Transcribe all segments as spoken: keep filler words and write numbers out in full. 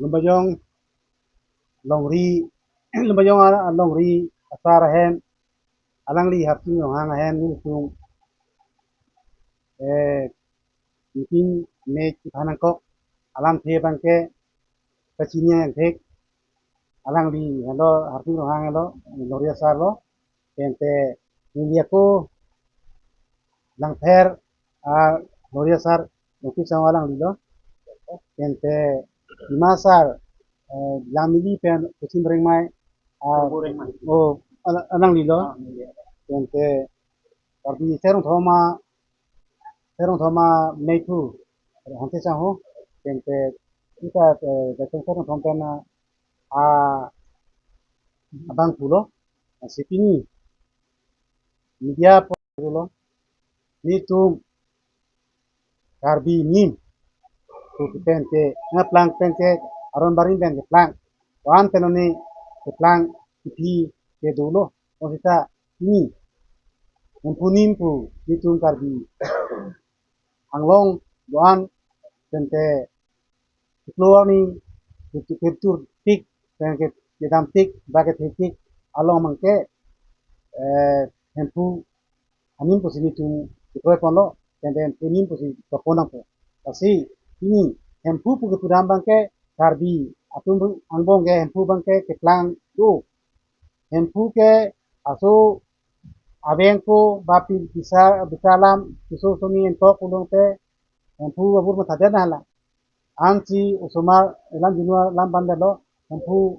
Lumbajong longri, Lumbajong a-, longri asar ahem, alangli Harsing Ronghang ahem nelitum, eh, meeting me kephan nangkok alamthe abangke kachini angthek, alangli helo, Harsing Ronghang helo, longri asar lo, tangte neli ako Langpher, ah, longri asar, Longki Sangho alangli lo, tangte Dima asar, eh, Langmili pen Kusim Rengmai, ah, Rengmai. Oh, ala-, alangli lo, ah, iya. Tangte Karbi Serong Thoma, Serong Thoma Meiphu, Hanse Sangho, tangte kita, eh, Daitong Serong Thom pen, ah, abang pulo, ah, si pini media pulo, nelitum Karbi anim pu pen ke, na plang pen ke, aron barim pen keplang, wan pen oni keplang kipi ke dolo, o sita pini Hemphu anim pu nelitum Karbi Anglong do-an, tangte keklong ni ketur tik, tangte kedam tik, ba kethe tik along abangke, eh, Hemphu anim pusi nelitum kekroi ponlo, tangte Hemphu anim pusi tokpon nangpo. Lasi pini Hemphu pu kepudam abangke Karbi atum angbong ke Hemphu abangke keplang do. Hemphu ke aso aveng ko ba pi-, bisa, bisa alam, piso soni entok ulong te, Hemphu abur mathadet nanglang. Ansi osomar elam junua alam bandalo, Hemphu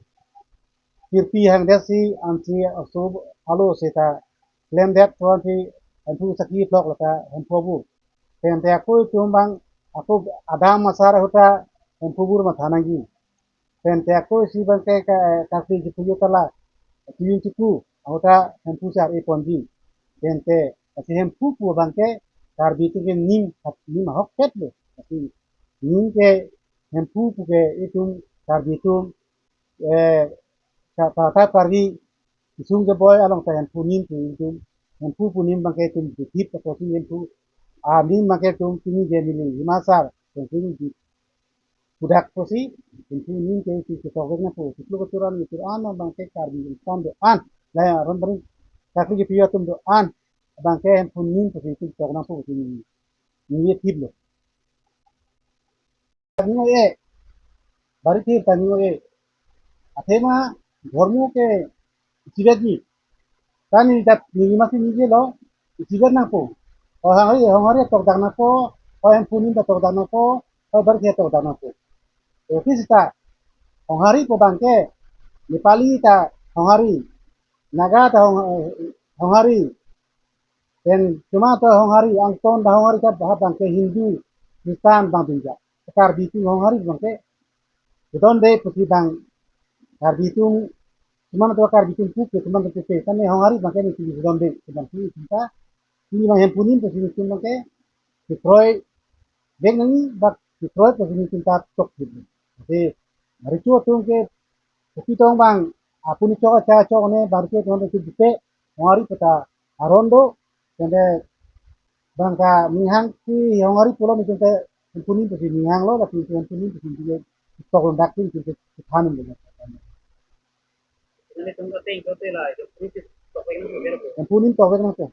kirpi hangdet si, ansi aso alo seta klemdet, ansi Hemphu sakhi plok lata Hemphu abur. Tangte ako itum abang, ako Adam asar ahut ta Hemphu abur matha nangji. Tangte ako isi abangke ka, Karbi Jepuyo Tala, Tuyun Chiku, ahut ta Hemphu sar e ponji. Tangte, lasi Hemphu pu abangke Karbi atum ke anim, anim ahokpet lo. Lasi anim ke Hemphu pu ke itum Karbi atum, eh, ka, ka, ka Karbi isung keboi along ta Hemphu anim pu itum, Hemphu pu anim abangke itum bithip ta kosi Hemphu, ah, anim abangke itum pini je neli Dima asar, itum pini di pudak kosi, Hemphu anim ke itum ketok vek nangpo, keplo keturan keturan abangke Karbi atum do-an, la aron barim, Karbi kepi atum do-an, abangke Hemphu anim kosi itum tok nangpo kosi neli, neli thip lo. Tani ngo e, bari thir tani ngo e. Athema dhormo ke isivet ji. Tani dat neli masi neli lo, isivet nangpo. O Honghari, Honghari tok dak nangpo, o Hemphu anim ta tok dak nangpo, o bari thir tok dak nangpo. O kisita Honghari pu abangke, Nepali ta Honghari, Naga ta Hong-, Honghari, pen cuma to Honghari, Angton ta Honghari ta bah abangke Hindu, Kristan abang binjak. Karbi atum Honghari abangke, kedonde pusi abang Karbi atum, cuma to Karbi atum puke, cuma to puke, tani Honghari abangke nelitum kedonde, kedonde pusi ta, pini abang Hemphu anim pusi nelitum abangke, kekroi vek nangji, bak kekroi pusi nelitum ta tok gitu. Jadi, hari chu atum ke, kopi tong abang, apuni chok acha chok ne, bari chu atum ke dipe, Honghari pu ta aron do, tangte abang ta ninghang si Honghari pulo nelitum ke Hemphu anim pusi ninghang lo, lasi Hemphu anim pusi nelitum ke tok lo dak si nelitum ke than lo. Nelitum ke ting kote la, Hemphu anim tok vek nangpo. Hemphu anim tok vek nangpo.